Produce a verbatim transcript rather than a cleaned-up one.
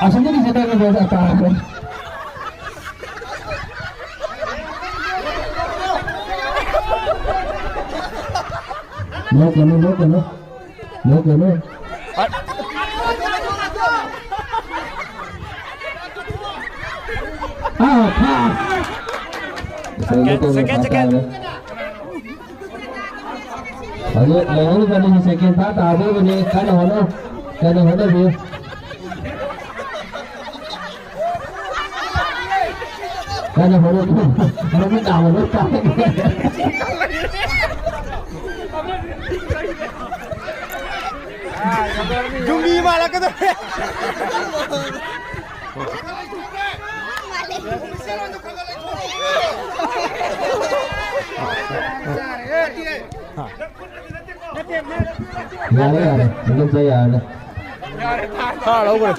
ꯑꯁꯣꯝꯗꯒꯤ ꯆꯠꯇꯕ ꯇꯥꯔꯒ꯫ ꯅꯣꯛꯀꯅꯨ, ꯅꯣꯛꯀꯅꯨ, ꯅꯣꯛꯀꯅꯨ꯫ ꯑꯥ, ꯐꯥ꯫ ꯉꯁꯥꯏ ꯅꯣꯛꯀꯅꯨ, ꯐꯥ ꯇꯥꯔꯦ꯫ ꯍꯧꯖꯤꯛ ꯂꯩꯍꯧꯔꯤꯕ ꯑꯅꯤꯁꯤ ꯁꯦꯀꯦꯟ ꯐꯥ ꯇꯥꯗꯧꯔꯤꯕꯅꯤ꯫ ꯀꯟꯅ ꯍꯣꯠꯅꯧ꯫ ꯀꯟꯅ ꯍꯣꯠꯅꯕꯤꯌꯨ꯫ ꯀꯟꯅ ꯍꯣꯠꯅꯕꯤꯌꯨ꯫ ꯃꯃꯤꯠ ꯅꯥꯕ ꯂꯣꯏ ꯇꯥꯔꯦ꯫ ꯌꯨꯝꯕꯤ ꯃꯥꯜꯂꯛꯀꯗꯧꯔꯦ꯫ ꯌꯥꯔꯦ, ꯌꯥꯔꯦ꯫ ꯑꯗꯨꯝ ꯆꯠ ꯌꯥꯔꯅꯤ꯫ ꯊꯥ ꯂꯧꯈ꯭ꯔꯦ꯫